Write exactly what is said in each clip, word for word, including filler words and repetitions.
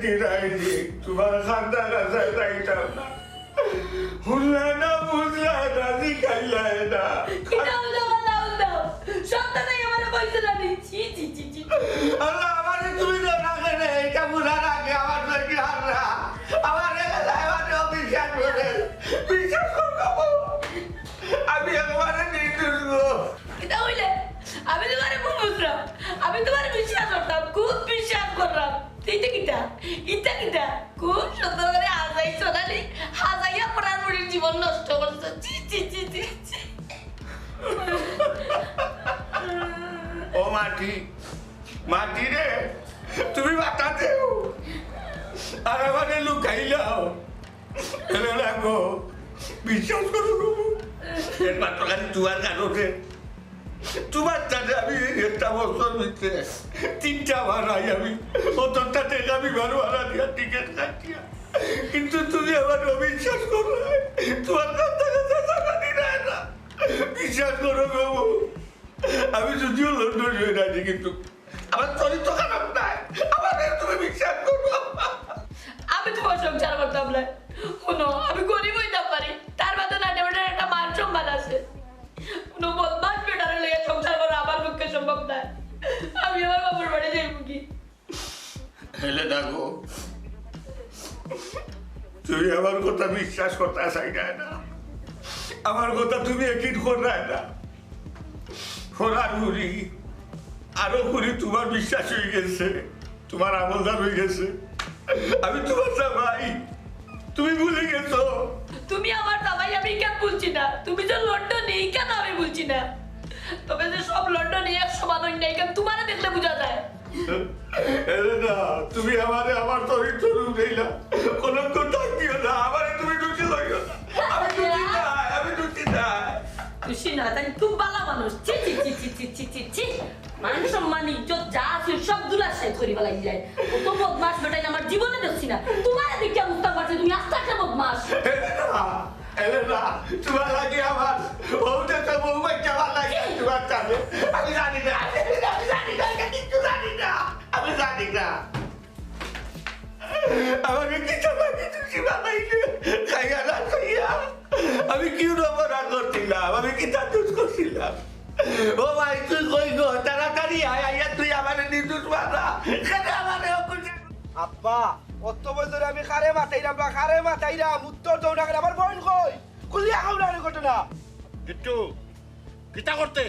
এরাই যে তোমার খান্দা রাজায় যাইতাম না। হুনলা না, বুঝলা না, জিকাইলা না। কিতা উল্টা পাল্টা উল্টা? সব কথাই আমারে কইছো না নি? ছি, ছি, ছি, ছি। আল্লাহ, আমারে তুমি তো রাখে না, এটা বুঝার আগে আমার সঙ্গে হাররা। আমার এলাকায় আমারে অবিশ্বাস করে। বিশ্বাস করো বাবু। আমি একবারে নির্দোষ গো। কিতা কইলে? আমি তোমারে ভুল বুঝলাম। আমি তোমারে বিশ্বাস করতাম, খুব বিশ্বাস করলাম। ইতা কিতা? ইতা কিতা? খুব সুন্দর করে হাজাইছো না নি? হাজাইয়া পড়ার বুড়ির জীবন নষ্ট করছো। ছি, ছি, ছি, ছি, ছি। ও মাটি, মাটি রে, তুমি বাতাসেও আর আমারে লুকাইলাও। এরে না গো, বিশ্বাস করো গো, একমাত্র খালি তোমার কারণে। তোমার সাথে আমি এই একটা বছর ভিতরে তিনটা বার আই আমি। অতটা টেকা আমি বারো আনা দিয়া টিকিট কাটিয়া। কিন্তু তুমি আমার অবিশ্বাস করো। তোমার কাছ থেকে টাকা দিলে না। বিশ্বাস করো গো, আমি যদিও লন্ডন হয়ে যাচ্ছি, কিন্তু আমার চরিত্র খারাপ নাই। আমারে তুমি বিশ্বাস করো। আমি তোমার সংসার করতাম না। হুনো, আমি গরিব হইতাম পারি, তার বাদে না, বেটার একটা মান সম্মান আছে। হুনো, বদমাস বেটারে লইয়া সংসার করা আমার পক্ষে সম্ভব না। আমি আমার বাবার বাড়ি যাইব কি? এরে না গো, তুমি আমার কথা বিশ্বাস করতে চাইরায় না, আমার কথা তুমি একিন কররায় না। হরার ঘুরি, আরো ঘুরি তোমার বিশ্বাস হয়ে গেছে, তোমার আমলদার হয়ে গেছে। আমি তোমার জামাই, তুমি ভুলে গেছো? তুমি আমার জামাই, আমি কেন বলছি না? তুমি যে লন্ডনি, কেন আমি বলছি না? তবে যে সব লন্ডনি এক সমান হই না, এখানে তোমারে দেখলে বোঝা যায়। এরে না, তুমি আমারে আমার চরিত্র রূপ দিলা। কলঙ্ক দাগ দিও না, আমারে তুমি দোষী করিও না। আমি দোষী না, আমি দোষী না। খুশি না, তাই খুব ভালো মানুষ। ছি, ছি, ছি, ছি, ছি, ছি, ছি, ছি। মান সম্মান, ইজ্জত যা আছে, সব ধুলার সাথে করি ফেলাই যায়। অত বদমাস বেটাই আমার জীবনে দেখছি না। তোমারে দেখিয়া বুঝতাম পারছি, তুমি আস্তে আস্তে বদমাস। এরে না, এরে না, তোমার লাগে আমার, ও যে তো বউ বাচ্চা আমার লাগে, তোমার সাথে। আমি জানি না, আমি জানি না, আমি কিচ্ছু জানি না, আমি জানি না। আমারে কিতা লাগি তুমি বানাইলে? খাইয়া না খাইয়া। আমি কিতা অপরাধ করছিলাম? আমি কিতা দুষ করছিলাম? ও ভাই, তুই কই গো? তাড়াতাড়ি আয়, আইয়া তুই আমারে নির্দোষ বানা। কেন আমারে অপরাধ? আব্বা, অত বছর আমি কারে মাতাইরাম বা কারে মাতাইরাম, উত্তর দেও না কেনে? আমার বইন কই? খুলিয়া কও না ঘটনা। বিট্টু, কিতা করতে?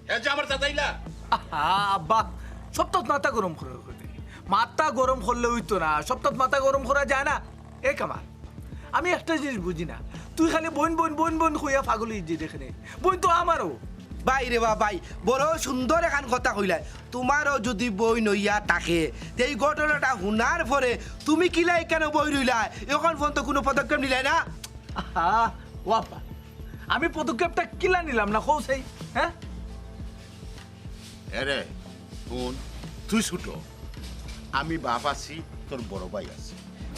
হে যে আমার দাদাইলা। আহা, আব্বা, সপ্তাহ মাথা গরম করে করে। মাথা গরম করলে হইতো না, সপ্তাহ মাথা গরম করা যায় না। এ কামাল, আমি একটা জিনিস বুঝি না, তুই খালি বইন, বইন, বইন, বইন কইয়া পাগল হয়ে যে দেখে নে। বইন তো আমারও। ভাই রে বা ভাই, বড় সুন্দর এখান কথা কইলায়। তোমারও যদি বইন হইয়া থাকে, তে এই ঘটনাটা হুনার পরে তুমি কিলা এখানে বই রইলায়, এখন পর্যন্ত কোনো পদক্ষেপ নিলায় না? আহা, ও আব্বা, আমি পদক্ষেপটা কিলা নিলাম না, কও চাই, হ্যাঁ? এরে, হুন, তুই ছোট, আমি বাপ আছি, তোর বড় ভাই আছে,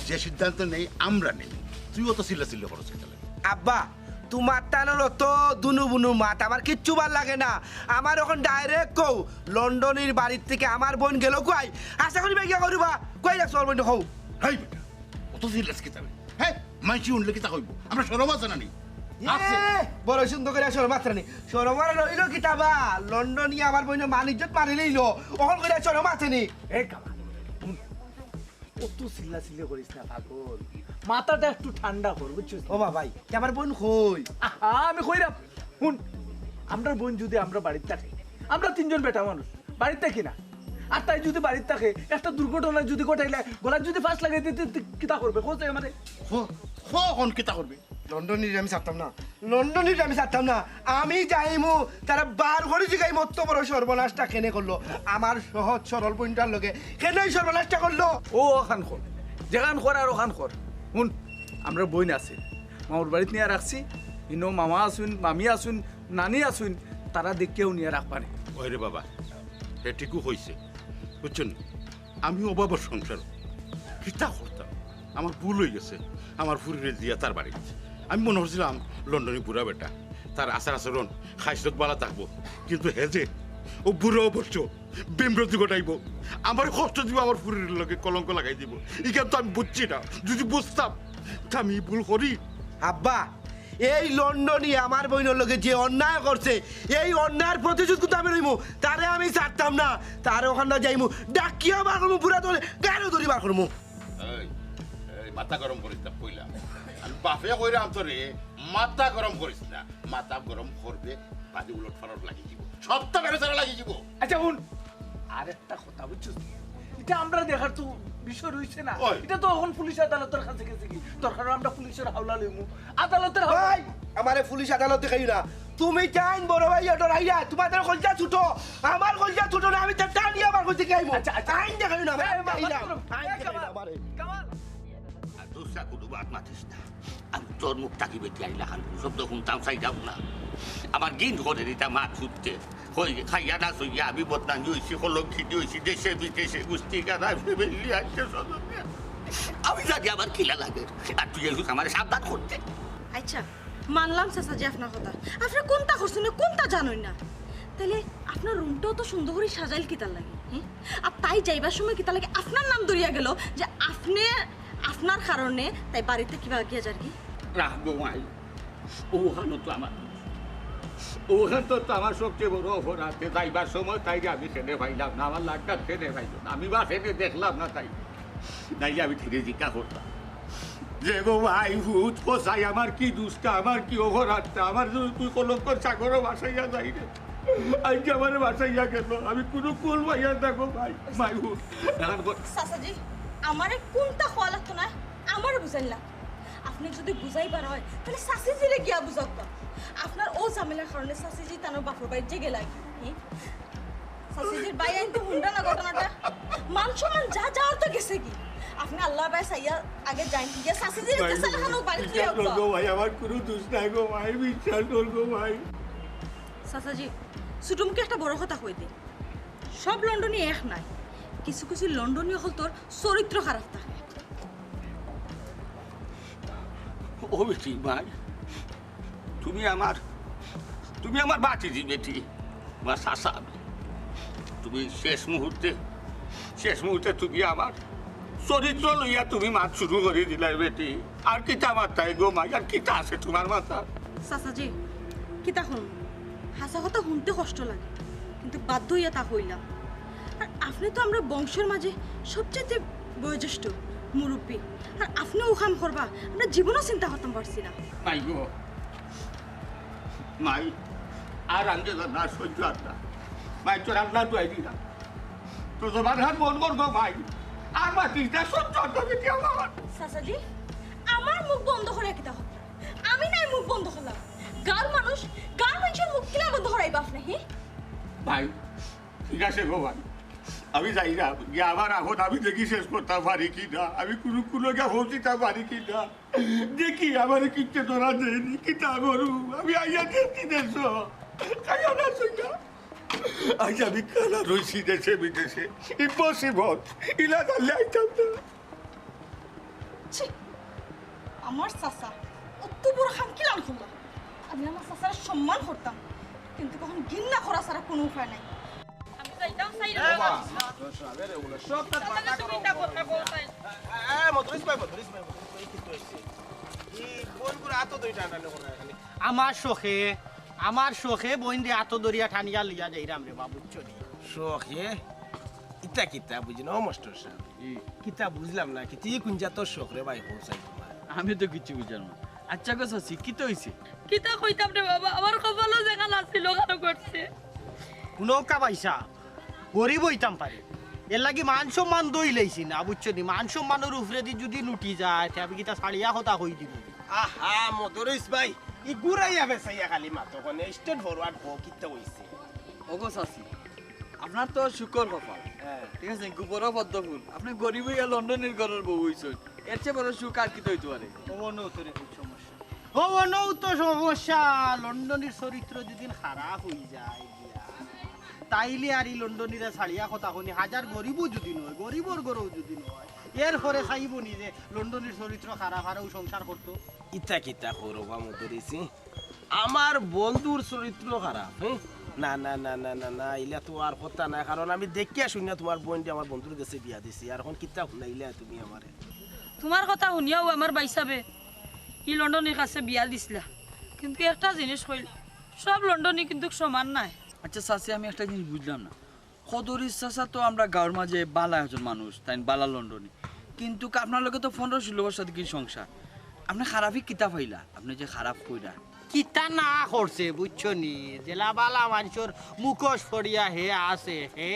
যে সিদ্ধান্ত নেই আমরা নেই, তুই অত চিল্লাচিল্লি করছ কেন? আব্বা, তোমার তানোর অত দুনু বুনু মাত আমার কিচ্ছু ভালা লাগে না। আমার এখন direct কও, লন্ডনির বাড়ির থেকে আমার বইন গেল কই? আশা করি ভাই গিয়া করবা, কই রাখছো আমার বইন কও? হেই বেটা, অত চিল্লাস কিতা বে? হ্যাঁ, মাইনষে হুনলে কিতা কইবো? আমরা শরম আছে না নি? আছে। এ, বড় সুন্দর করে শরম আছে না নি? শরম আর রইল কিতা বা? লন্ডনিয়ে আমার বইনর মান ইজ্জত মারি লইল। অখন কইরা শরম আছে নি? এ কামাল, হুন, অত চিল্লাচিল্লি করিস না পাগল। মাথাটা একটু ঠান্ডা কর, বুঝছস? ও বা ভাই, তে আমার বইন কই? আহা, আমি কইরাম। হুন, আমরার বইন যদি আমরার বাড়িত থাকে, আমরা তিনজন বেটা মানুষ, বাড়িত থাকি না। আর তাই যদি বাড়িত থাকে, একটা দুর্ঘটনা যদি ঘটাইলে, গলাত যদি ফাঁস লাগাই দিতে, তুই কিতা করবে? কও চাই আমারে। হ, হ, অখন কিতা করবে? লন্ডনিরে আমি ছাড়তাম না, লন্ডনিরে আমি ছাড়তাম না। আমি যাইমু, তারে বার করি জিগাইমু অত বড় সর্বনাশটা কেনে করলো, আমার সহজ সরল বইনটার লগে কেনে এই সর্বনাশটা করলো। ও অখান কর, যেখান কর আর অখান কর। হুন, আমরার বইন আছে, মামুর বাড়িত নিয়া রাখছি, ইনো মামা আছইন, মামি আছইন, নানি আছইন, তারা দেখিয়াও নিয়া রাখবা নে। ওই রে বাবা, হে ঠিকউ কইছে, বুঝছইন? আমি অভাবর সংসার, কিতা করতাম? আমার ভুল হয়ে গেছে, আমার ফুরিরে দিয়া তার বাড়িত। আমি মনে করছিলাম লন্ডনি বুড়া বেটা, তার আচার আচরণ, খাইসলত বালা থাকবো, কিন্তু হে যে ও বুড়া অবশ্য বিমরতি ঘটাইবো, আমার কষ্ট দিবো, আমার ফুরির লগে কলঙ্ক লাগাই দিবো। ইখান তো আমি বুঝছি না, যদি বুঝতাম তে আমি ই ভুল করি। আব্বা, এই লন্ডনি আমার বইনর লগে যে অন্যায় করছে, এই অন্যায়ের প্রতিশোধ কিন্তু আমি লইমু। তারে আমি ছাড়তাম না, তারে অখান যাইমু, ডাকিয়া বার করমু, বুড়া দলে গাড়ো ধরি বার করমু। এই, এই, মাথা গরম করিস না, কইলাম। আমি বাফে কইরাম তোরে, মাথা গরম করিস না। মাথা গরম করবে, বাদে উলট ফালট লাগি যিবো। সবটা বেরো সারা লাগি যিবো। আচ্ছা, হুন, আর একটা কথা বুঝছস? ইটা আমরা দেখার তো বিষয় রইছে না। ওই। ইটা তো অখন পুলিশ আদালতর কাছে গেছে গি। দরকার অইলে আমরা পুলিশর হাওলা লইমু। আদালতর হাওলা। ভাই, আমারে পুলিশ আদালত দেখাইও না। তুমি তাইন বড় ভাই, ডরাইয়া, তুমার কলিজা ছোট, আমার কলিজা ছোট না, আমি তো টানিয়া বার করি দেখাইমু। আচ্ছা, আচ্ছা। আইন দেখাইও না, আমার এই, আইন বাবা, দেখাইলাম। আইন এই, দেখাইলাম, কামাল, আমারে। কামাল। আর দুসরা কুনু বাত মাতিস না। আমি তোর মুখ থাকি বেটি আইলা খান শব্দ হুনতাম চাইতাম না। আমার ঘিন করে দিতা মাত ছুটতে। কই খাইয়া না সইয়া আমি বদনামি অইছি, কলঙ্কিত অইছি, দেশে বিদেশে গুষ্টি কানা ফ্যামিলি আছে সদস্য। আমি জানি আমার কিলা লাগে। আর তুই এসে আমারে সাবধান করতে। আচ্ছা, মানলাম চাচাজি আপনার কথা। আপনে কুনটা করছইন না, কুনটা জানইন না। তাইলে আপনার রুমটাও তো সুন্দর করি সাজাইল কিতার লাগি, হুম? আর তাই যাইবার সময় কিতার লাগি আপনার নাম ধরিয়া গেল যে আপনে, আপনার কারণে তাই বাড়িতে কিবা গিয়া যার কি? রাখবো মাই, ওখানে তো আমার, ওখানে তো, তো আমার সবচেয়ে বড় অপরাধ। যাইবার সময় তাইরে আমি খেনে পাইলাম না, আমার লাখটা খেনে পাইল না, আমি বা খেনে দেখলাম না তাই। নাইলে আমি ঠিক জিজ্ঞা করতাম যে, "গো ভাই, ভূত কষাই, আমার কি দুষ্টা, আমার কি অপরাধটা, আমার যদি তুই কলঙ্কর সাগরে ভাসাইয়া যাই রে।" আজকে আমারে ভাসাইয়া গেল, আমি কুনু কুল পাইয়ার না গো ভাই, মাই ভূত। এখন বল। চাচাজি, আমারে কুনটা কওয়া লাগতো না, আমারে বুঝাইন লাগতো। আপনে যদি বুঝাইবার অয়, তাইলে চাচিজিরে গিয়া বুঝাউক্কা। আপনার অউ ঝামেলার কারণে চাচিজি তান বাপর বাড়িত যে গেলাগি, হুম? চাচিজির ভাইয়াইন্তে হুনরা না ঘটনাটা? মান সম্মান যা যাওয়ার তো গেছে গি। আপনে আল্লার বায় চাইয়া আগে যাইন গিয়া চাচিজিরে ভাই, যে সালাখানো বাড়িত লইয়া আউক্কা। গো ভাই, আমার কুনু দুষ নাই গো ভাই, বিশ্বাস কর গো ভাই। চাচাজি, ছোট মুখে একটা বড় কথা কই দেই। সব লন্ডনি এক নায়, কিছু কিছু লন্ডনি অকলতর চরিত্র খারাপ থাকে। ও বেটি, মাই, তুমি আমার, তুমি আমার বাতিজি বেটি, বা চাচা। তুমি শেষ মুহূর্তে, শেষ মুহূর্তে তুমি আমার চরিত্র লইয়া তুমি মাত শুরু করি দিলায় বেটি। আর কিতা মাততায় গো মাই, আর কিতা আছে তুমার মাথাত? চাচাজি, কিতা কইমু? হাছা কথা হুনতে কষ্ট লাগে, কিন্তু বাধ্য অইয়া তা কইলাম। আর আপনে তো আমরার বংশর মাঝে সবচাইতে বয়োজ্যেষ্ঠ, মুরব্বি। আর আপনে অউ কাম করবা, আমরা জীবনও চিন্তা করতাম পারছি না। মাই গো, মাই, আর আনতে না, সহ্য আর না। মাই, তোর আল্লাহ দোয়াই দিলাম। তো জবান হাত বন্ধ কর গো মাই। আর মাতিস না, সহ্য আর না বেটি আমার। চাচাজি, আমার মুখ বন্ধ করিয়া কিতা করতা? আমি নায় মুখ বন্ধ করলাম। গাঁওর মানুষ, গাঁওর মানষর মুখ কিলা বন্ধ করাইবা আপনে, হি? ভাই, ঠিক আছে গো ভাই, আমি যাইরাম, গিয়া আবার এখন আমি দেখি শেষ করতাম পারি কি না, আমি কুনু কুনু গিয়া পৌঁছিতাম পারি কি না। দেখি আমারে কিচ্ছু ধরা দেয়নি, কিতা করু? আমি আইয়া দেখছি দেশ, খাইয়া না শুইয়া। আজ আমি কানা রইছি দেশে বিদেশে, ইম্পসিবল, ইলা জানলে আইতাম না। ছি, আমার চাচা অত বড় কাম কিলান করলা? আমি আমার চাচারে সম্মান করতাম, কিন্তু অখন ঘিন্না করা ছাড়া কুনু উপায় নাই। আমি যাইতাম চাই না। এ মা, সব তার চাচারে মাথা তুমি গরম ইতা কথা কও চাই। এ, এ, মদরিছ ভাই, মদরিছ ভাই, মদরিছ ভাই, কি তো হইছে? এই বইনগুরে আতো ধরি টানাটানি করে খালি। আমার শখে, আমার শখে বইনরে আতো ধরিয়া টানিয়া লইয়া যাইরাম রে বা, বুঝছো নি? শখে? ইতা কিতা বুঝি না, ও মাস্টার সাব। ই। কিতা বুঝলাম না, কিতা ই কুন জাতর শখ রে ভাই, কও চাই তুমার? আমি তো কিচ্ছু বুঝলাম না। আচ্ছা গো চাচি, কিতা অইছে? কিতা কইতাম রে বাবা, আমার কপালো যেখান আছিল, ওখানো ঘটছে। হুনউক্কা ভাইসাব, গরিব অইতাম পারি, এরলাগি মান সম্মান দইলাইছি না, বুঝছো নি? মান সম্মানর উপরেদি যুদি উঠি যায়, তে আমি কিতা ছাড়িয়া কথা কই দিমু? আহা, মদরিছ ভাই, ই ঘুরাইয়া পেচাইয়া খালি মাতো, অনে straight forward কও, কিতা অইছে? ওগো চাচি, আপনার তো শুকর কপাল। হ্যাঁ। ঠিক আছে, গোবরও পদ্ম ফুল। আপনে গরিব অইয়া লন্ডনির ঘরর বউ অইছইন। এর চেয়ে বড় সুখ আর কিতা অইতো পারে? ও, অনউ তো রে খুব সমস্যা। ও, অনউ তো সমস্যা। লন্ডনির চরিত্র যুদি খারাপ অই যায় গিয়া, তাইলে আর ই লন্ডনিরে ছাড়িয়া কথা কওনি, হাজার গরিবও যুদি নয়, গরিবর ঘরও যুদি নয়, এরপরে চাইবো নি যে লন্ডনির চরিত্র খারাপ, আর অউ সংসার করতো? ইতা কিতা কও বা মদরিছ? আমার বন্ধুর চরিত্র খারাপ, হ্যাঁ? না, না, না, না, না, না, ইলা তো আর কথা নাই, কারণ আমি দেখিয়া শুনিয়া তুমার বইনরে আমার বন্ধুর গেছে বিয়া দিছি। আর অখন কিতা হুনাইলা তুমি আমারে? তুমার কথা হুনিয়াউ আমার ভাইসাবে ই লন্ডনির কাছে বিয়া দিছলা, কিন্তু একটা জিনিস কইলা, সব লন্ডনি কিন্তু সমান নায়। আচ্ছা চাচি, আমি একটা জিনিস বুঝলাম না। কদরিছ চাচা তো আমরার গাউর মাঝে ভালা একজন মানুষ, তাইন ভালা লন্ডনি, কিন্তু আপনার লগে তো পনরো ষোলো বছর থাকি সংসার। আপনে খারাপি কিতা পাইলা? আপনে যে খারাপ কইরা। কিতা না করছে বুঝছো নি? যেলা ভালা মানষর মুখোশ ফড়িয়া হে আছে, হে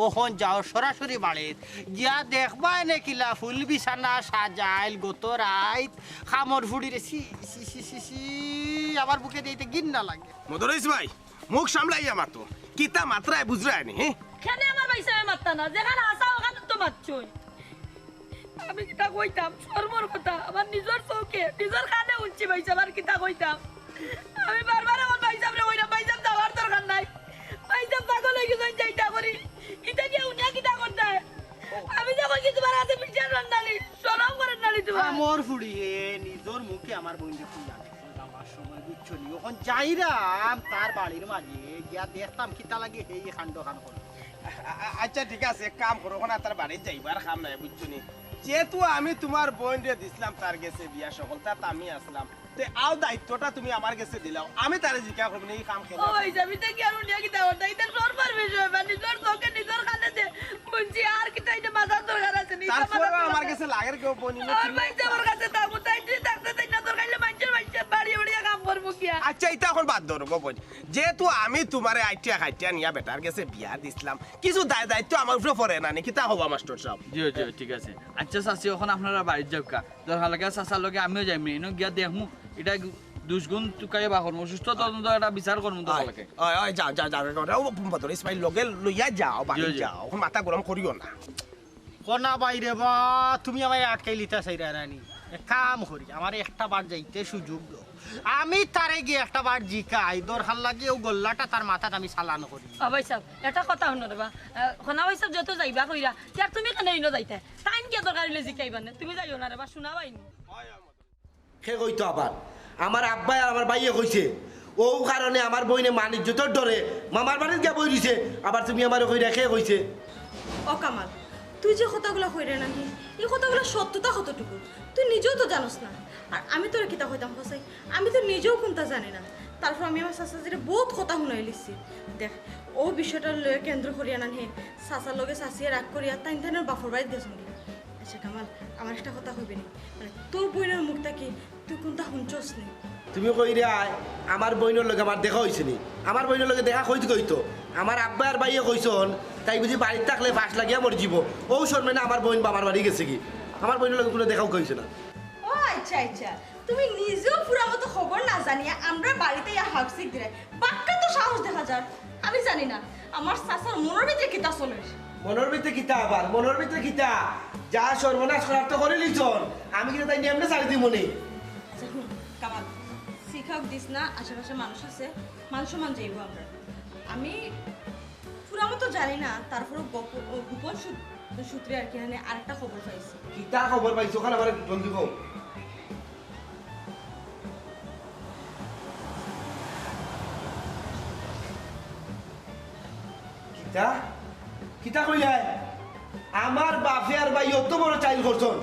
অখন যাও সরাসরি বাড়িত গিয়া দেখবায় নে কিলা ফুল বিছানা সাজাইল গত রাইত কামর ফুড়িরে। ছি, ছি, ছি, ছি, ছি, আমার বুকে দিতে ঘিন্না লাগে। মদরিছ ভাই, মুখ সামলাইয়া মাতো। কিতা মাতরায় বুঝরায় নি, হে? কেনে আমার ভাইসাবে মাততা না? যেখান হাছা অখান তো মাতছইন। আমি কিতা কইতাম? শরমর কথা। আমার নিজর চউখে, নিজর কানে হুনছি ভাইসাব, আর কিতা কইতাম? আমি বারবার অখন ভাইসাবরে কইরাম, ভাইসাব যাওয়ার দরকার নাই। ভাইসাব পাগল অইগেছইন, যাইতা করি। ইতা গিয়া হুনিয়া কিতা করতায়? আমি যখন কিছু বার আছে বিচার রান্নালি, শরম করের নালি তুমার। কামর ফুড়িয়ে নিজর মুখে আমার বইনরে কইলা। যাওয়ার সময় বুঝছো নি, অখন যাইরাম তার বাড়ির মাঝে গিয়া দেখতাম কিতা লাগি হে ই কাণ্ড খান করে। আ-, আ-, আচ্ছা ঠিক আছে, এক কাম করো, অখন আর তার বাড়িত যাইবার কাম নাই বুঝছো নি। যেহেতু আমি তুমার বইনরে দিছলাম তার গেছে বিয়া, হকলতাত আমি আছলাম, তে আও দায়িত্বটা তুমি আমার গেছে দিলাও, আমি তারে জিকার করমু নি ই কাম কেনে। ওই যাবি তে কি আর উনিয়া কিতা করতা? ইতা শরমর বিষয় বা নিজর চউখে নিজর কানে যে হুনছি, আর কিতা ইতা মাতার দরকার আছে নি? তারপরেও আমার গেছে লাগের কেউ বইন, আমার ভাইসাবর কাছে থাকমু, তাইন যদি থাকতে চাইন না, দরকার অইলে মানষর বাড়িত বাড়িয়া বাড়িয়া কাম করমু গিয়া। আচ্ছা, ইতা অখন বাদ দেও গো বইন, যেহেতু আমি তুমারে আইটিয়া খাইটিয়া নিয়া বেটার গেছে বিয়া দিছলাম, কিছু দায় দায়িত্ব আমার উপরে পড়ে না নি, কিতা কও মাস্টার সাব? জি, জি, ঠিক আছে। আচ্ছা চাচি, অখন আপনারা বাড়িত যাউক্কা, দরকার লাগে চাচার লগে আমিও যাইমু, ইনো গিয়া দেখমু, ইটা দুষগুণ তুকাইয়া বার করমু, সুষ্ঠু তদন্ত একটা বিচার করমু দরকার লাগে। ওই, ওই, যাও, যাও, যাও, যাও, যাও, ও, বদর ইসমাইল লগে লইয়া যাও, বাড়ি জি, জি। যাও, অখন মাথা গরম করিও না। কনা ভাই রে বা, তুমি আমারে আটকাইলিতা চাইরায় না নি? এক কাম করি, আমারে একটা বার যাইতে সুযোগ দেও। আমি তারে গিয়া একটা বার জিকাই, দরকার লাগে অউ গল্লাটা তার মাথাত আমি চালান করি। ও ভাইসাব, একটা কথা হুনো রে বা, আহ, কনা ভাইসাব যেহেতু যাইবা কইরা, তে আর তুমি কেনে ইনো যাইতায়? তাইন গিয়া দরকার অইলে জিকাইবা নে, তুমি যাইও না রে বা, হুনা ভাই নি। কে কইতো আবার? আমার আব্বায় আর আমার ভাইয়ে কইছে, অউ কারণে আমার বইনে মান ইজ্জতর ডরে মামার বাড়িত গিয়া বই রইছে। আবার তুমি আমারে কইরায় কে কইছে? ও কামাল, তুই যে কথাগুলা কইরে না নি, ই কথাগুলা সত্যতা কতটুকু তুই নিজেও তো জানোস না। আর আমি তোরে কিতা কইতাম কছাই, আমি তো নিজেও কুন্তা জানি না। তারপর আমি আমার চাচাজিরে বউত কথা হুনাইলিছি। দেখ, অউ বিষয়টা লইয়া কেন্দ্র করিয়া না নি, চাচার লগে চাচিয়ে রাগ করিয়া তাইন তাইনর বাপর বাড়িত গেছইন গি। আচ্ছা কামাল, আমারে একটা কথা কইবে নি, মানে, তোর বইনর মুখ থাকি তুই কুন্তা হুনছস নি? তুমি কইরায় আমার বইনর লগে আমার দেখা অইছে নি? আমার বইনর লগে দেখা কইতে কইতো আমার আব্বা আর ভাইয়ে কইছইন, তাই বুঝি বাড়িত থাকলে ফাঁস লাগিয়া মরি যিবো। অউ শরমে না আমার বইন বাবার বাড়ি গেছে গি, আমার বইনর লগে কুনু দেখা অইছে না। ও আচ্ছা আচ্ছা, তুমি নিজেও পুরা মতো খবর না জানিয়া আমরার বাড়িত আইয়া হাউকছিক দিরায়, বাক্কা তো সাহস দেখা যার। আমি জানি না আমার চাচার মনর ভিতরে কিতা চলের। মনর ভিতরে কিতা আবার? মনর ভিতরে কিতা? যা সর্বনাশ করার তো করিলিছইন, আমি কিতা তাইন এমনে ছাড়ি দিমু নি? আচ্ছা হুন কামাল, শিখাউক দিস না, আশেপাশে মানুষ আছে, মান সম্মান যাইবো আমরার। আমি পুরা মতো জানি না, তারপরও গোপ-, গোপন সূত-, সূত্রে আর কি, মানে, আরেকটা খবর পাইছি। কিতা খবর পাইছো? অখান আমারে জলদি কও। কিতা? কিতা কইলায়? আমার বাপে আর ভাইয়ে অত বড় চাইল করছইন,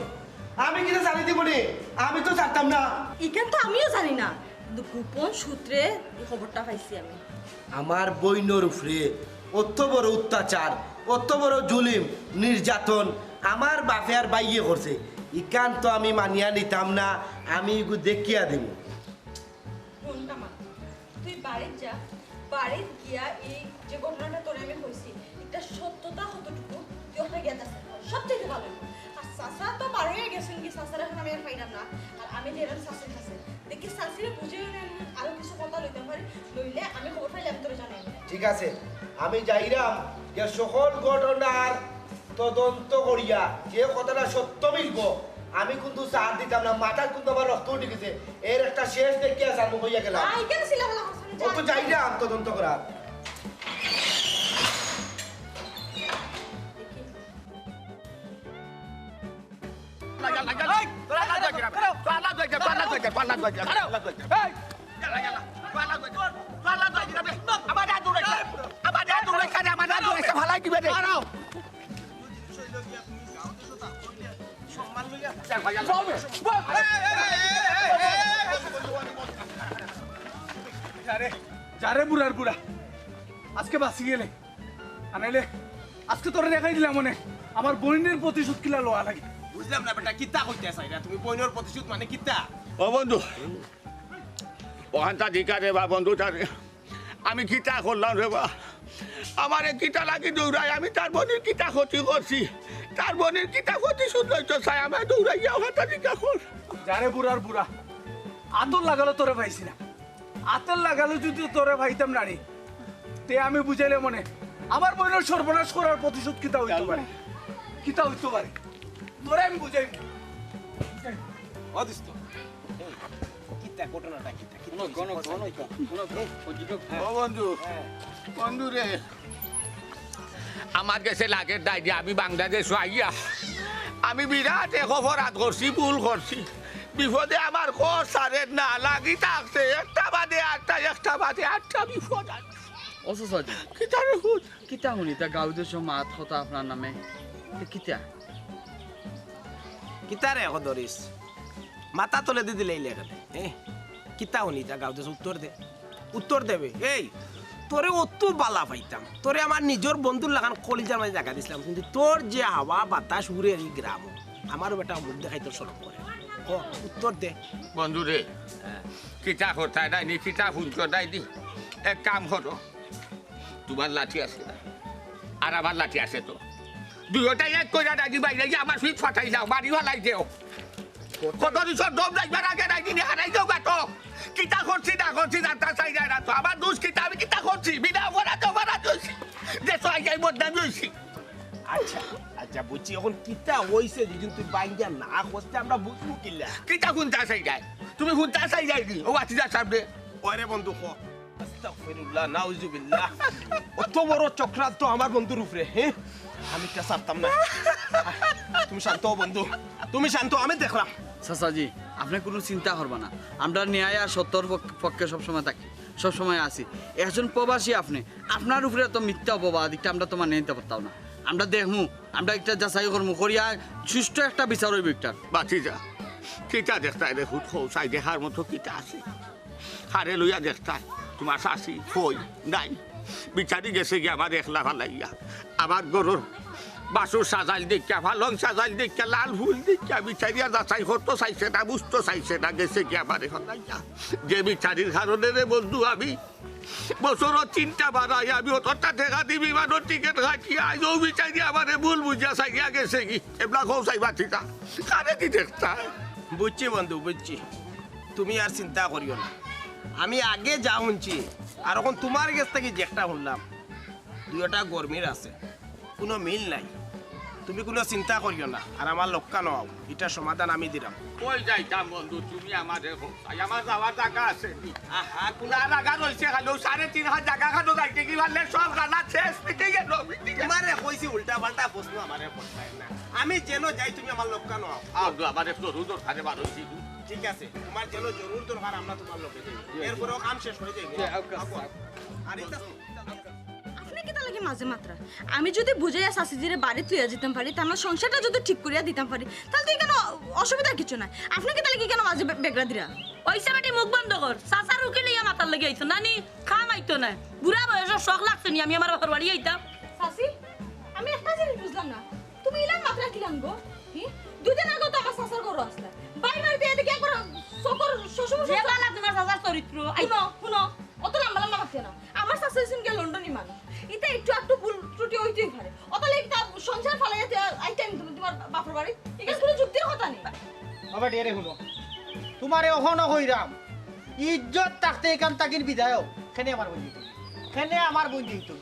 আমি কিতা ছাড়ি দিমু নি? আমি তো ছাড়তাম না। ইখান তো আমিও জানি না, কিন্তু গোপন সূত্রে ই খবরটা পাইছি আমি। আমার বইনর উপরে অত বড় অত্যাচার, অত বড় জুলুম, নির্যাতন আমার বাপে আর ভাইয়ে করছে, ইখান তো আমি মানিয়া নিতাম না, আমি ইগু দেখিয়া দিমু। হুন কামাল, তুই বাড়িত যা, বাড়িত গিয়া এই যে ঘটনাটা তোরে আমি কইছি, ইটার সত্যতা কতটুকু তুই অখানো গিয়া যাচাই কর, সবচাইতে ভালা অইবো। আর চাচা তো বার অইয়া গেছইন গি, চাচারে অখন আমি আর পাইরাম না। আর আমি যাইরাম চাচির কাছে, দেখি চাচিরে বুঝাইয়া আরো কিছু কথা লইতাম পারি, লইলে আমি খবর পাইলে আমি তোরে জানাইমু। ঠিক আছে, আমি যাইরাম গিয়া সকল ঘটনার তদন্ত করিয়া যে কথাটা সত্য মিলবো, আমি কিন্তু ছাড় দিতাম না। মাথাত কিন্তু আমার রক্ত উঠি গেছে, এর একটা শেষ দেখিয়া ছাড়মু কইয়া গেলাম। আই, কেন চিল্লাফাল্লা করছ? ও তো যাইরাম তদন্ত করার। যারে, যারে বুড়ার বুড়া। আনাইলে আজকে তোরে দেখাই দিলাম মানে আমার বইনের প্রতিশোধ কিলা লওয়া লাগে। বুঝলাম না বেটা, কিতা কইতে চাইরা তুমি? বইনের প্রতিশোধ মানে কিতা? ও বন্ধু, ওখানটা দিকা রে বা বন্ধু তারে। আমি কিতা করলাম রে বা? আমারে কিতা লাগি দৌড়াই? আমি তার বইনের কিতা ক্ষতি করছি? তার বইনের কিতা ক্ষতি শুনলই তো চাই, আমারে দৌড়াইয়া ওখানটা দিকা কর। যারে বুড়ার বুড়া, আতর লাগালো তোরে পাইছি না। আতর লাগালো যদি তোরে পাইতাম না রে, তে আমি বুঝাইলে মনে আমার বইনের সর্বনাশ করার প্রতিশোধ কিতা হইতে পারে, কিতা হইতে পারে, তোরে আমি বুঝাইব। ও দোস্ত, এই, কিতা ঘটনাটা কিতা? কিতা কোনো, হইছে? কোনো, কথা কোনো, নাই। কোনো, কোনো অভিযোগ, হ্যাঁ। ও বন্ধু, হ্যাঁ। বন্ধু রে, আমার গেছে লাগের দায় দিয়া আমি বাংলাদেশ আইয়া আমি বিরাট এক অপরাধ করছি, ভুল করছি। বিপদে আমার কর সারের না লাগি থাকছে, একটা বাদে আটটা, একটা বাদে আটটা বিপদ আর। ও চাচাজি, কিতা রে হুত? কিতা হুনি তা গাঁও দেশো মাত কথা আপনার নামে? এ কিতা? কিতা রে এখন ধরিস? মাথা তলে দি দিলে ইলে কেনে? এ? কিতা হুনি তা গাঁও দেশো উত্তর দে। উত্তর দেবে। এই, তোরে অত বালা পাইতাম। তোরে আমার নিজর বন্ধুর লাখান কলিজার মাঝে জাগা দিছলাম। কিন্তু তোর যে হাওয়া বাতাস উড়ে এই গ্রামো, আমারও বেটা মুখ দেখাইতে শরম করে। ক, উত্তর দে। বন্ধু রে, হ্যাঁ। কিতা করতায় নাই নি, কিতা হুনছো নাই নি? এক কাম করো, তুমার লাঠি আছে না, আর আমার লাঠি আছে তো, দুইওটাই এক কইরা ডাকি বাইরে গিয়া আমার ফিট ফাটাই যাও, মারি ফালাই দেও। কত দিছর দম যাইবার আগে নাই নি, হারাই যাও গা তো। কিতা করছি না করছি জানতা চাই যায় না তো। আমার দোষ কিতা, আমি কিতা করছি? বিনা অপরাধে অপরাধ হইছি, দেশো আইয়াই বদনামি হইছি। আচ্ছা, আচ্ছা, বুঝছি। এখন কিতা হইছে যদি তুই বাইঙ্গা না কস তে আমরা বুঝমু কিলা? কিতা হুনতা চাই যায়? তুমি হুনতা চাই যায় নি? ও বাতিজার সামনে। ওরে বন্ধু, ক। আস্তাগফিরুল্লাহ, নাউজুবিল্লাহ। অত বড় চক্রান্ত আমার বন্ধুর উপরে, হ্যাঁ? আমি ইটা ছাড়তাম না। তুমি শান্ত হও বন্ধু, তুমি শান্ত হও, আমি দেখরাম। চাচাজি, আপনে কুনু চিন্তা করবা না, আমরা ন্যায় আর সত্যর পক্ষ-, পক্ষে সবসময় থাকি, সবসময় আছি। একজন প্রবাসী আপনে, আপনার উপরে এত মিথ্যা অপবাদ, ইটা আমরা তো মানিয়া নিতাম পারতাম না। আমরা দেখমু, আমরা একটা যাচাই করমু, করিয়া সুষ্ঠু একটা বিচার অইবো ইটার। বাতিজা, কিতা দেখতায় রে হুত, কও চাই দেখার মতো কিতা আছে? কারে লইয়া দেখতায়? তুমার চাচি কই? নাই। বিচারি গেছে গিয়া আমারে একলা ফালাইয়া। আমার ঘরর বাসর সাজাইল দেখিয়া, পালং সাজাইল দেখিয়া, লাল ফুল দেখিয়া বিচারিয়া যাচাই করতো চাইছে না, বুঝতো চাইছে না, গেছে গিয়া আমারে ফালাইয়া। যে বিচারির কারণে রে বন্ধু আমি বছরো তিনটা বারাই, আমি অতটা টেকা দি বিমানর টিকিট কাটিয়া আইজ অউ বিচারি আমারে ভুল বুঝিয়া চাইয়া গেছে গি। এবলা কও চাই বাতিজা, কারে দি দেখতায়? বুঝছি বন্ধু, বুঝছি। তুমি আর চিন্তা করিও না। আমি আগে যা হুনছি, আর অখন তুমার গেছ থাকি যেটা হুনলাম, দুইওটা গরমিল আছে, কুনু মিল নাই। তুমি কুনু চিন্তা করিও না, আর আমার লগে নও, ইটার সমাধান আমি দিরাম। কই যাইতাম বন্ধু, তুমি আমারে কও চাই, আমার যাওয়ার জাগা আছে নি? আহা, কুনু জাগা রইছে খালি, অউ সাড়ে তিন হাত জাগা খানো যাইতে কি পারলে সব গালা শেষ, মিটে গেল, মিটে গেল। তুমারে কইছি উল্টা পাল্টা প্রশ্ন আমারে করতায় না। আমি যেন যাই, তুমি আমার লগে নও। আও, বন্ধু, আমার একটু জরুর দরকারে বার অইছি। ঠিক আছে, তুমার যেন জরুর দরকার, আমরা তুমার লগে যাই। এরপরেও কাম শেষ অই যাইবো। আচ্ছা, আচ্ছা। আর ইতা আপনে কিতা লাগি মাঝে মাতরা? আমি যদি বুঝাইয়া চাচিজিরে বাড়িত লইয়া যাইতাম পারি, তে আমরার সংসারটা যদি ঠিক করিয়া দিতাম পারি, তাইলে তো ইখানো অসুবিধার কিছু নাই। আপনে কিতা লাগি ইখানো মাঝে বে-, বেগড়া দিরা? অইছে বেটি, মুখ বন্ধ কর। চাচার উকিল লইয়া মাতার লাগি আইছো না নি? কাম আইতো নায়। বুড়া বয়সো শখ লাগছে নি আমি আমার বাপর বাড়ি আইতাম? চাচি, আমি একটা জিনিস বুঝলাম না, তুমি ইলান মাতরা কিলান গো? হি? দুইদিন আগেও তো আমার চাচার ঘরো আছলা। বাড়ি বাড়িতে এদিকে একবার চক্কর শ্বশুর মশাই যে বালা তুমার চাচার চরিত্র। আই হুনো, হুনো। অত লম্বা লম্বা মাতিও না। আমার চাচা অইছইন গিয়া লন্ডনি মানুষ। ইতা একটু আকটু ভুল ত্রুটি অইতেই পারে। অত লাগি তা সংসার ফালাইয়া তে আইতাম তুমি তুমার বাপর বাড়ি। ইখান কুনু যুক্তির কথা নি। বাবা, ডেরে হুনো। তুমারে অখনো কইরাম, ইজ্জত থাকতে ইখান থাকি বিদায় অও। কেনে আমার বইন যাইতো? কেনে আমার বইন যাইতো?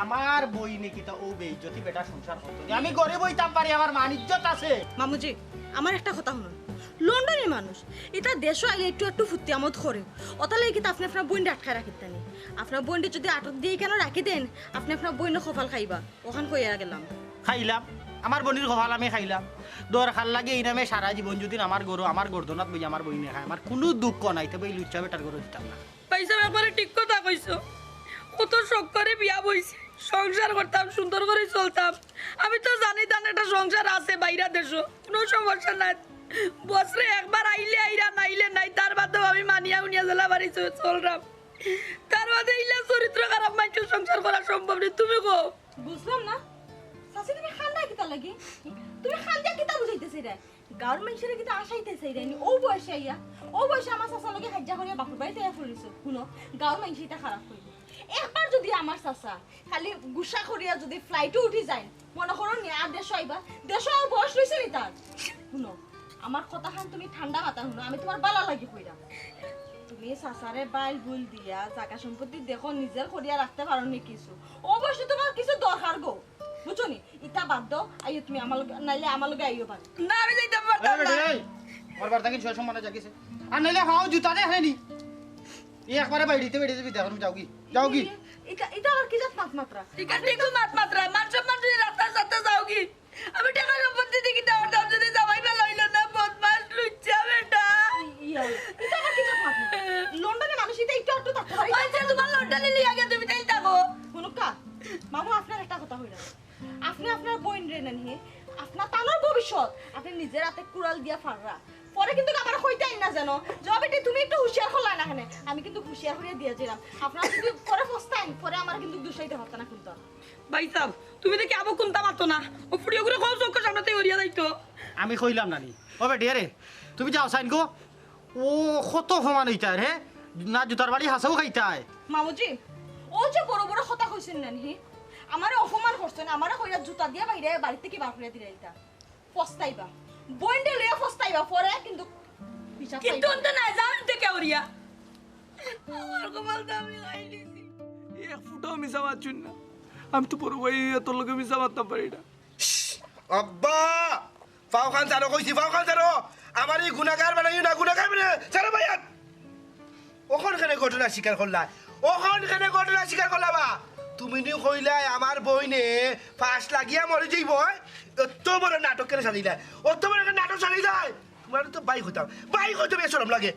আমার বইনে কিতা অউ বেইজ্জতি বেটার সংসার করতো নি? আমি গরিব অইতাম পারি, আমার মান ইজ্জত আছে। মামুজি, আমার একটা কথা হুনইন। লন্ডনি মানুষ, ইতা দেশো আইলে একটু একটু ফুর্তি আমোদ করে। অতার লাগি কিতা আপনে আপনার বইনরে আটকাই রাখিতা নি? আপনার বইনরে যদি আটক দিয়া ইখানো রাখি দেইন, আপনে আপনার বইনর কপাল খাইবা। অখান কইয়া গেলাম। খাইলাম, আমার বইনর কপাল আমি খাইলাম। দরকার লাগে ই নামে সারা জীবন যদি আমার ঘরো, আমার গর্দনাত বইয়া আমার বইনে খায়, আমার কুনু দুঃখ নাই, তবে ই লুচ্চা বেটার ঘরো দিতাম না। ভাইসাব, একবারে ঠিক কথা কইছো। কত শখ করি বিয়া বইছি, সংসার করতাম, সুন্দর করি চলতাম। আমি তো জানিতাম না একটা সংসার আছে বাইরা দেশো, কুনু সমস্যা নাই। বছরে একবার আইলে আইরা, নাইলে নাই, তার বাদেও আমি মানিয়া উনিয়া জেলা বাড়ি চ-, চলরাম। তার বাদে ইলা চরিত্র খারাপ মানষর সংসার করা সম্ভব নি, তুমি কও। বুঝলাম না, চাচি, তুমি কান্দা কিতা লাগি? তুমি কান্দিয়া কিতা বুঝাইতাছো রে? গাঁওর মানষরে কিতা আশাইতাছো রে? ও বয়সে আইয়া, ও বয়সে আমার চাচার লগে হাইজ্জা করিয়া বাপর বাড়িত আইয়া পড়িছো। হুনো, গাঁওর মানষে ইতা খারাপ কইবো। একবার যুদি আমার চাচা খালি গুসা করিয়া যুদি ফ্লাইটো উঠি যাইন, মনো করো নি আর দেশো আইবা? দেশো আর বয়স রইছে নি তার? হুনো, আমার কথাখান তুমি ঠান্ডা মাথায় হুনো, আমি তুমার বালা লাগি কইরাম। তুমি চাচারে বাইল বুল দিয়া জাগা সম্পত্তি দেখো, নিজর করিয়া রাখতে পারো নি কিছু। ও বয়সে তুমার কিছু দরকার গো, বুঝছো নি? ইতা বাদ দেও, আইও তুমি আমার লগে, নাইলে আমার লগে আইও বাদ। না, আমি যাইতাম পারতাম না। এই, আমার বাড়ি থাকি সয় সম্মানে জাগিছে। আর নাইলে হাও জুতা দে হয়নি। এই একবারে বাইড়িতে বাইড়িতে বিদায় করুন, যাওগি, যাওগি। ইতা, ইতা আবার কি জাত মাত মাতরা? ইতা ঠিক মাত মাতরা, মান সম্মান যদি রাস্তায় সাথে যাওগি। আমি টেকা সম্পত্তি দেখি দেওয়ার দাম যদি জামাই বেলা হইল না, বদমাস লুচ্চা বেটা। ইয়া, ইতা আবার কি জাত মাত মাতরা? লন্ডনে মানুষ ইতা একটু আধটু থাকতে পারে। ওই যে তুমার লন্ডনে লিয়া গিয়া তুমি তাই থাকো। হুনুক্কা, মামু, আপনার একটা কথা কইরাম। আপনে আপনার বইনরে নানি, আপনার তানর ভবিষ্যৎ, আপনে নিজর আতে কুড়াল দিয়া ফাড়রা। পরে কিন্তু আমারে কইতাইন না যেন, যে, "ও বেটি, তুমি একটু হুঁশিয়ার করলায় না কেনে?" আমি কিন্তু হুঁশিয়ার করিয়া দিয়া যাইরাম। আপনারা যদি পরে পস্তাইন, পরে আমারে কিন্তু দুষাইতা পারতা না কিন্তু। ভাইসাব, তুমি দেখি আবো কুন্তা মাতো না। ও ফুড়িগুরে কও চউখর সামনে থাকি হরিয়া যাইতো। আমি কইলাম নানি। ও বেটি, আরে, তুমি যাও চাইন গো। ও কত অপমান অইতায় রে, না জুতার বাড়ি হাছাউ খাইতায়। মামুজি, ও যে বড় বড় কথা কইছইন নানি, আমারে অপমান করছইন, আমারে কইরা জুতা দিয়া বাইরে বাড়ি থাকি বার করিয়া দিলাইতা। পস্তাইবা, বইনরে লইয়া পস্তাইবা, পরে কিন্তু হিসাব কিন্তু পাইবা। অন্তে না যাও, অন্তে কে উড়িয়া। আমার কপাল তো আমি খাই নিছি। এক ফুটাও মিছা মাতছইন না। আমি তো বড় ভাই, তোর লগে মিছা মাততাম পারি না। আব্বা! ফাও খান ছাড়ো কইছি, ফাও খান ছাড়ো। আমারে গুনাগার বানাইও না, গুনাগার বানাইও না। ছাড়ো ভাই হাত। অখন কেনে ঘটনা স্বীকার করলায়? অখন কেনে ঘটনা স্বীকার করলায় বা? তুমি নি কইলায় আমার বইনে ফাঁস লাগিয়া মরি যাইবো, অয়? অত বড় নাটক কেনে সাজাইলায়? অত বড় একটা নাটক সাজাইলায়? তুমারে তো ভাই কইতাম, ভাই কইতে বেশ শরম লাগে।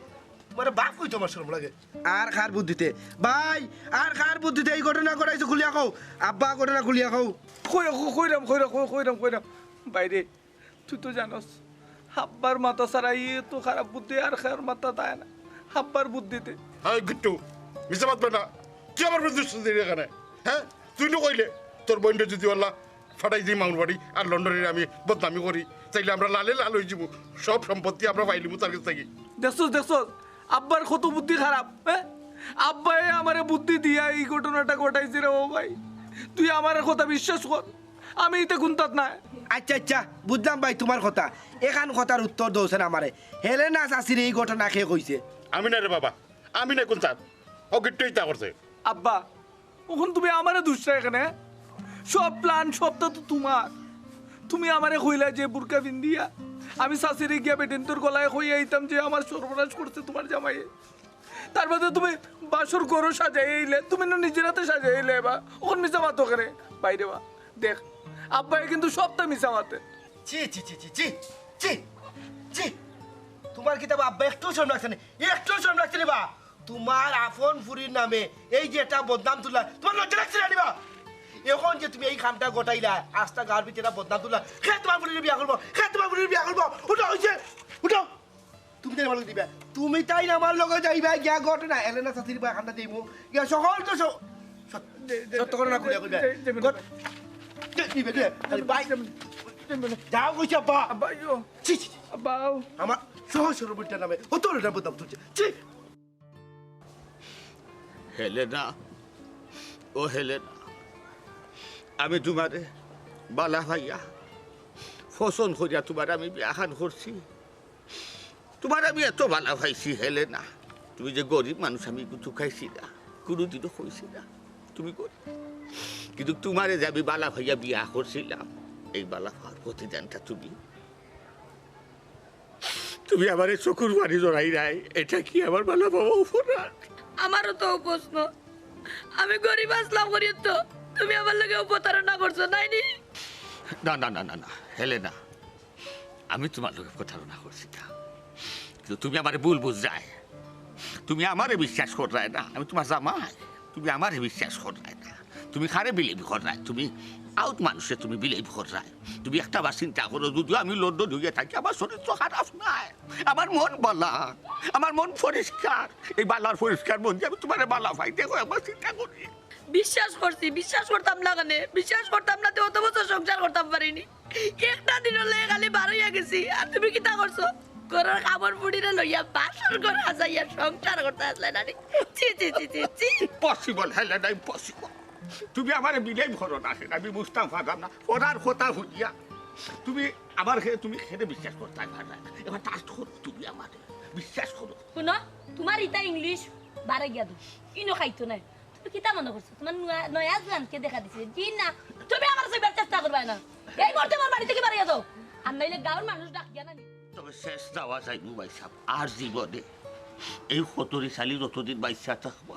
তুমারে বাপ কইতে আমার শরম লাগে। আর কার বুদ্ধিতে? ভাই, আর কার বুদ্ধিতে এই ঘটনা ঘটাইছো খুলিয়া কও। আব্বা, ঘটনা খুলিয়া কও। কই-, কই-, কইরাম, কইরাম, কই-, কইরাম, কইরাম। বাইরে, তুই তো জানোস, হাব্বার মাথা ছাড়া ইয়ে তো খারাপ বুদ্ধি আর কার মাথাত আয় না। হাব্বার বুদ্ধিতে। হাই গিট্টু, মিছা মাতবে না। তুই আমার বুদ্ধি শুনতে এখানে, হ্যাঁ? তুই নু কইলে, তোর বইনরে যদি আল্লাহ ফাটাই দিই মামুর বাড়ি আর লন্ডনের আমি বদনামি করি, তাইলে আমরা লালে লাল অই যাইমু, সব সম্পত্তি আমরা পাইলিমু তার কাছ থাকি। দেখছস, দেখছস, আব্বার কত বুদ্ধি খারাপ, হ্যাঁ? আব্বায় আমারে বুদ্ধি দিয়া এই ঘটনাটা ঘটাইছে রে ও ভাই। তুই আমার কথা বিশ্বাস কর, আমি ইতা কুন্তাত নাই। আচ্ছা, আচ্ছা, বুঝলাম ভাই তুমার কথা। এখান কথার উত্তর দেওছেন আমারে। হেলেনা চাচিরে এই ঘটনা কে কইছে? আমি না রে বাবা, আমি না কুন্তাত। ও গিট্টু ইতা করছে। আব্বা, অখন তুমি আমারে দুষরায় কেনে? সব plan সবটা তো তুমার। তুমি আমারে কইলা যে বুরকা পিন্দিয়া আমি চাচিরে গিয়া বেটিন্তর গলায় কইয়া আইতাম যে আমার সর্বনাশ করছে তুমার জামাইয়ে। তার বাদে তুমি বাসর ঘরও সাজাই আইলে, তুমি না নিজর আতে সাজাই আইলে বা। অখন মিছা মাতো কেনে? বাইরে বা, দেখ, আব্বায় কিন্তু সবটা মিছা মাতে। ছি, ছি, ছি, ছি, ছি, ছি, ছি। তুমার কিতা বা আব্বা একটু শরম লাগছে না? একটু শরম লাগছে না বা? তুমার আপন ফুরির নামে এই যে একটা বদনাম তুললা, তুমার লজ্জা লাগছে না নি বা? অখন যে তুমি এই কামটা ঘটাইলা, আস্তা গাঁওর ভিতরে একটা বদনাম তুললা, কে তুমার ফুরিরে বিয়া করবো? কে তুমার ফুরিরে বিয়া করবো? উঠো, অইছে, উঠো। তুমি তাই আমার লগে দিবা, তুমি তাই আমার লগে যাইবা, গিয়া ঘটনা, এলেনা চাচির বায় কান্না দিমু, গিয়া সকল তো স-, সত-, দে, দে, সত্য ঘটনা দে, খুলিয়া কইবা। দে, দে, দে, ঘট-, দে, দিবে, দে, খালি ভাই। দে, দে, দে। যাও কইছি আব্বা। আব্বা, ইয়ো। ছি, ছি, ছি। আব্বা, আও। আমার সহজ সরল বেটার নামে অত বড় বদনাম তুলছে। ছি। হেলেনা, ও হেলেনা, আমি তুমারে বালা পাইয়া, পছন্দ করিয়া তুমারে আমি বিয়াখান করছি। তুমারে আমি এত বালা পাইছি হেলেনা, তুমি যে গরিব মানুষ আমি কুন্তা খাইছি না, কুনুদিনও কইছি না তুমি গরিব। কিন্তু তুমারে যে আমি বালা পাইয়া বিয়া করছিলাম, এই বালা পাওয়ার প্রতিদানটা তুমি তুমি আমারে চকুর পানি জড়াইরায়, ইটা কি আমার বালা পাওয়া অপরাধ? আমারও তো প্রশ্ন, আমি গরিব আছলাম করিয়া তো তুমি আমার লগে প্রতারণা করছো, নায় নি? না, না, না, না, না, হেলেনা, আমি তুমার লগে প্রতারণা করছি না, কিন্তু তুমি আমারে ভুল বুঝরায়, তুমি আমারে বিশ্বাস কররায় না, আমি তুমার জামাই, তুমি আমারে বিশ্বাস কররায় না। তুমি কারে বিলিভ কররায়? তুমি আউট মানুষে তুমি বিলিভ কররায়? তুমি একটা বার চিন্তা করো, যদিও আমি লন্ডন অইয়া থাকি, আমার চরিত্র খারাপ নায়, আমার মন বালা, আমার মন পরিষ্কার। এই বালার পরিষ্কার মন দিয়া আমি তুমারে বালা পাই। দেখো, একবার চিন্তা করি। বিশ্বাস করছি, বিশ্বাস করতাম না কেনে? বিশ্বাস করতাম না, তে অত বছর সংসার করতাম পারিনি। একটা দিনর লাগি খালি বার অইয়া গেছি, আর তুমি কিতা করছো? ঘরর কামর ফুড়িরে লইয়া বাসর ঘর সাজাইয়া সংসার করতা আছলায় নানি? ছি, ছি, ছি, ছি, ছি। Impossible, Helena, impossible. তুমি আমারে বিলিভ করো না, সেটা আমি বুঝতাম পারলাম না। ওনার কথা হুনিয়া তুমি আমার খে-, তুমি কেনে বিশ্বাস করতায় পাররায় না? এবার ট্রাস্ট করো তুমি আমারে, বিশ্বাস করো। হুনো, তুমার ইতা ইংলিশ বারে গিয়া দেও, ইনো খাইতো নায়। তুমি কিতা মনো করছো? তুমার নুয়া-, নয়া জুয়ানকে দেখা দিছে? জি না, তুমি আমার সইবার চেষ্টা করবায় না। এই মুহূর্তে আমার বাড়ি থাকি বারইয়া যাও, আর নাইলে গাঁওর মানুষ ডাকিয়া নানি। তবে শেষ দেওয়া যাইবো ভাইসাব, আর জীবনে এই খতরিশালী যতদিন বাইচ্চা থাকবা,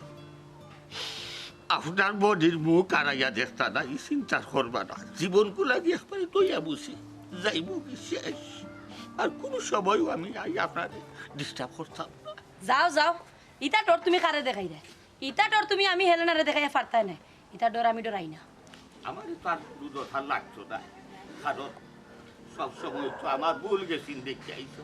আপনার বডির মুখ আড়াইয়া দেখতা না, ই চিন্তা করবা না। জীবনকু লাগি একবারে দইয়া বুঝি যাইবো কি শেষ। আর কুনু সময়ও আমি আই আপনারে ডিস্টার্ব করতাম না। যাও, যাও, ইতা ডর তুমি কারে দেখাইরায়? ইতা ডর তুমি আমি হেলেনারে দেখাইয়া পারতায় নায়। ইতা ডর আমি ডরাই না। আমারে তো আর কুনু ডর লাগতো না, কারণ সব সময় তো আমার ভুল গেছিন দেখিয়া আইছো,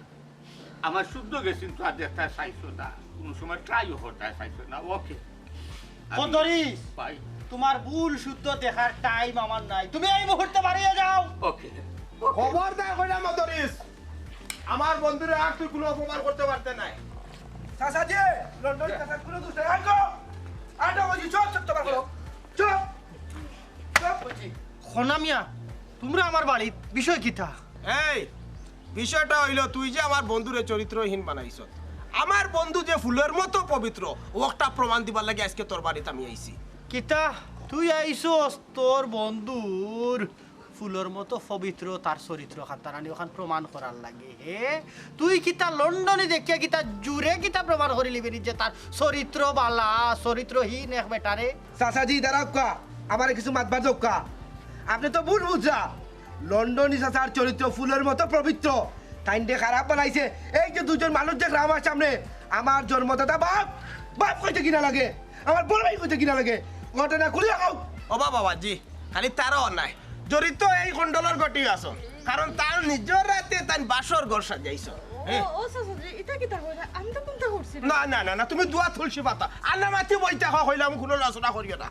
আমার শুদ্ধ গেছিন তো আর দেখতায় চাইছো না, কুনু সময় ট্রাইও করতায় চাইছো না। ওকে। কদরিস, ভাই। তুমার ভুল শুদ্ধ দেখার টাইম আমার নাই, তুমি এই মুহূর্তে বারইয়া যাও। ওকে। খবরদার কইলাম কদরিস, আমার বন্ধুরে আর তুই কুনু অপমান করতে পারতে নায়। চাচাজি, লন্ডন চাচার কুনু দোষ নাই। আইগো, আটা বুঝি, চুপ, চুপ, তোমার করো। চুপ। চুপ বুঝি। খনা মিয়া, তুমরা আমার বাড়িত, বিষয় কিতা? এই, বিষয়টা অইলো তুই যে আমার বন্ধুরে চরিত্রহীন বানাইছত। আমার বন্ধু যে ফুলর মতো পবিত্র, অউটা প্রমাণ দিবার লাগি আইজকে তোর বাড়িত আমি আইছি। কিতা? তুই আইছস তোর বন্ধুর ফুলর মতো পবিত্র তার চরিত্র খান, তার আনি অখান প্রমাণ করার লাগি, হে? তুই কিতা লন্ডনি দেখিয়া কিতা জুরে কিতা প্রমাণ করিলিবে নি যে তার চরিত্র বালা, চরিত্রহীন এক বেটারে? চাচাজি, দাঁড়াউক্কা, আমারে কিছু মাতবার দেউক্কা। আপনে তো ভুল বুঝরা। লন্ডনি চাচার চরিত্র ফুলর মতো পবিত্র। তাইনরে খারাপ বানাইছে। এই যে দুইজন মানুষ দেখরা আমার সামনে, আমার জন্মদাতা বাপ, বাপ কইতে ঘিনা লাগে, আমার বড় ভাই কইতে ঘিনা লাগে। ঘটনা খুলিয়া কও। ও বাবা, বাবাজি, খালি তারাও নাই, জড়িত এই গন্ডগোলর গেটি আছইন, কারণ তার নিজর রাইতে তাইন বাসর ঘর সাজাইছইন। ও, ও চাচাজি, ইতা কিতা কইরা? আমি তো কুন্তা করছি না। না, না, না, না, তুমি দুয়া তুলসী পাতা। আর না মাতি বইতা কইলাম, কুনু আলোচনা করিও না।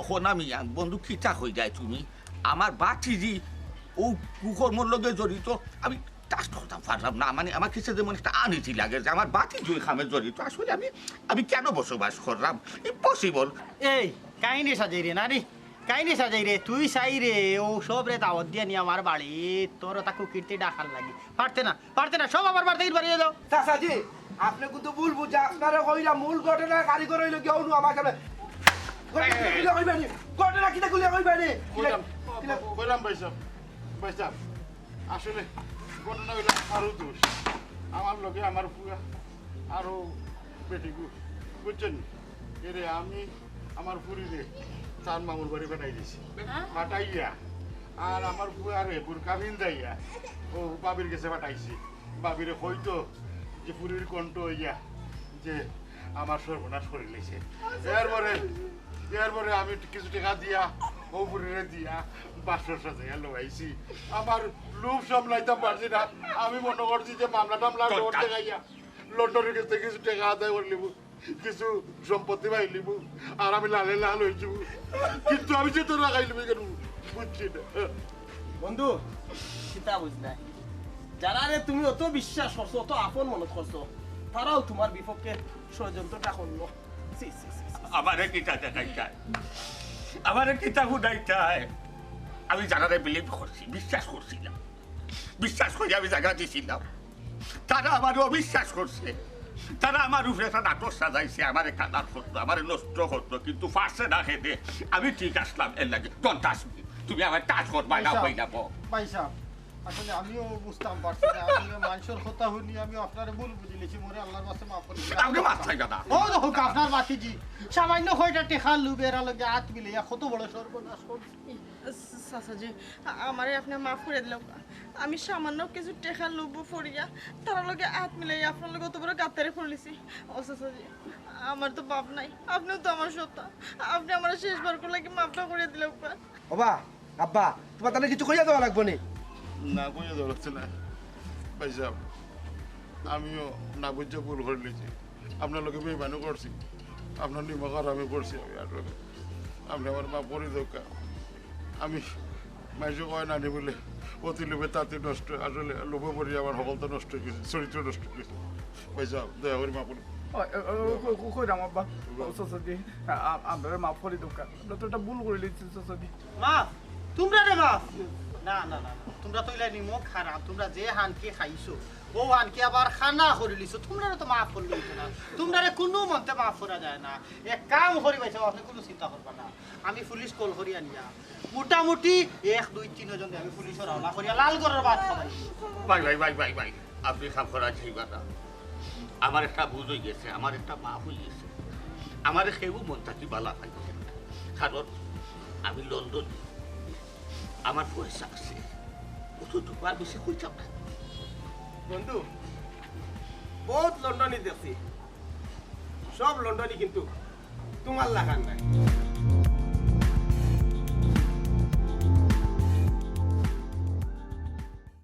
খনা মিয়া, বন্ধু, কিতা কইরায় তুমি? আমার ভাতিজি অউ কুকর্মর লগে জড়িত, আমি ট্রাস্ট করতাম পারলাম না। মানে, আমার কাছে যেমন একটা আনইজি লাগে যে আমার ভাতিজি অউ কামে জড়িত। আসলে আমি, আমি কেনে বসবাস করলাম? ইম্পসিবল। এই, কাহিনী সাজাইরে না রে, কাহিনী সাজাইরে, তুই চাইরে অউ সবরে দাওয়াত দিয়া নি আমার বাড়িত, তোর অতা কুকীর্তি ঢাকার লাগি। পারতে না, পারতে না, সব আমার বাড়ি থাকি বারইয়া যাও। চাচাজি, আপনে কিন্তু ভুল বুঝরা, আপনারে কইরা মূল ঘটনার কারিগর অইলো গিয়া অউ নু আমার সামনে। ঘটনা কিতা খুলিয়া কইবা নি? ঘটনা কিতা খুলিয়া কইবা নি? কইলাম, কইলাম। কইলাম ভাইসাব, ভাইসাব, আসলে ঘটনা অইলো আমারও দোষ। আমার লগে আমার ফুয়া আরো বেটিগু, বুঝছইন নি? এরে আমি আমার ফুরিরে তার মামুর বাড়ি পাঠাই দিছি। হ্যাঁ? পাঠাইয়া আর আমার ফুয়ারে বুরকা পিন্দাইয়া অউ ভাবির গেছে পাঠাইছি। ভাবিরে কইতো যে ফুরির কণ্ঠ অইয়া যে আমার সর্বনাশ করিলাইছে। এরপরে, এরপরে আমি কিছু টেকা দিয়া, অউ ফুরিরে দিয়া, বাসর সাজাইয়া লইয়া আইছি। আমার লোভ সামলাইতাম পারছি না। আমি মনো করছি যে মামলা টামলা ডর দেখাইয়া লন্ডনর গেছে কিছু টেকা আদায় করিলিমু, কিছু সম্পত্তি পাইলিমু, আর আমি লালে লাল অইযিমু। কিন্তু আমি যে তোর লাগাইলিমু কেন বুঝছি না। বন্ধু, কিতা বুঝলায়? যারারে তুমি অত বিশ্বাস করছো, অত আপন মনে করছো, তারাও তুমার বিপক্ষে ষড়যন্ত্রটা করলো। ছি, ছি, ছি, ছি। আমারে কিতা দেখাইতায়? আমারে কিতা হুনাইতায়? আমি যারারে বিলিভ করছি, বিশ্বাস করছিলাম, বিশ্বাস করি আমি জাগা দিছিলাম, তারা আমারে অবিশ্বাস করছে। তারা আমার উপরে একটা নাটক সাজাইছে, আমারে কাদার করতো, আমারে নষ্ট করতো, কিন্তু পারছে না খেতে। আমি ঠিক আছলাম, এর লাগি। Don't touch me। তুমি আমারে টাচ করবায় না, ভাইসাব, কইলাম। ভাইসাব, আসলে আমিও বুঝতাম পারছি না, আসলে মানষর কথা হুনি আমি আপনারে ভুল বুঝিলিছি, মোরে আল্লার ওয়াস্তে মাফ করি দিন। আমারে মাফ চাইবা না। ও দেখো, আপনার ভাতিজি সামান্য কয়টা টেকার লোভে এরা লগে আত মিলাইয়া কত বড় সর্বনাশ করছে। চাচাজি, আমারে আপনে মাফ করি দিলাউক্কা। আমি সামান্য কিছু টেকার লোভ পড়িয়া তারার লগে আত মিলাইয়া আপনার লগে অত বড় গাদ্দারি করিলিছি। ও চাচাজি, আমার তো বাপ নাই, আপনেউ তো আমার সত্তা। আপনে আমারে শেষবারকুর লাগি মাফটা করি দিলাউক্কা। ওবা, আব্বা, তুমার তানে কিছু কইয়া দেওয়া লাগবো নি? না, কইয়া দেওয়া লাগতো না। ভাইসাব, আমিও না বুঝিয়া ভুল করিলিছি। আপনার লগে বেইমানি করছি, আপনার নিমক হারামি করছি আমি। আর আপনে আমারে মাফ করি দেউক্কা। আমি মানষে কয় নানি বুলে অতি লোভে তাঁতি নষ্ট, আসলে লোভে পড়ি আমার হকলতা নষ্ট অই গেছে, চরিত্র নষ্ট অই গেছে। ভাইসাব, দয়া করি মাফ করি। কইরাম আব্বা, ও চাচাজি, আপনারে মাফ করি দেউক্কা। আমরা তো একটা ভুল করিলিছি চাচাজি। মাফ? তুমরারে মাফ? না, না, না, না। তুমরা তো ইলা নিমক হারাম, তুমরা যে হানকি খাইছো, অউ হানকি আবার খানা করিলিছো, তুমরারে তো মাফ করলে অইতো না। তুমরারে কুনুমন্তে মাফ করা যায় না। এক কাম করি ভাইসাব, আপনে কুনু চিন্তা করবা না। আমি পুলিশ কল করি আনিয়া মোটামুটি এক, দুই, তিন জন দিয়া আমি পুলিশো রওনা করিয়া লাল ঘরর ভাত খাবাই। ভাই, ভাই, ভাই, ভাই, ভাই, আপনে কাম করা যাইবা না। আমার একটা ভুল অই গেছে, আমার একটা মাফ অই গেছে। আমারে কেউ মন থাকি বালা পাইছে না, কারণ আমি লন্ডনি, আমার পয়সা আছে, অতটুকু আর বেশি কইতাম না। বন্ধু, বউত লন্ডনি দেখছি, সব লন্ডনি কিন্তু তুমার লাখান নায়।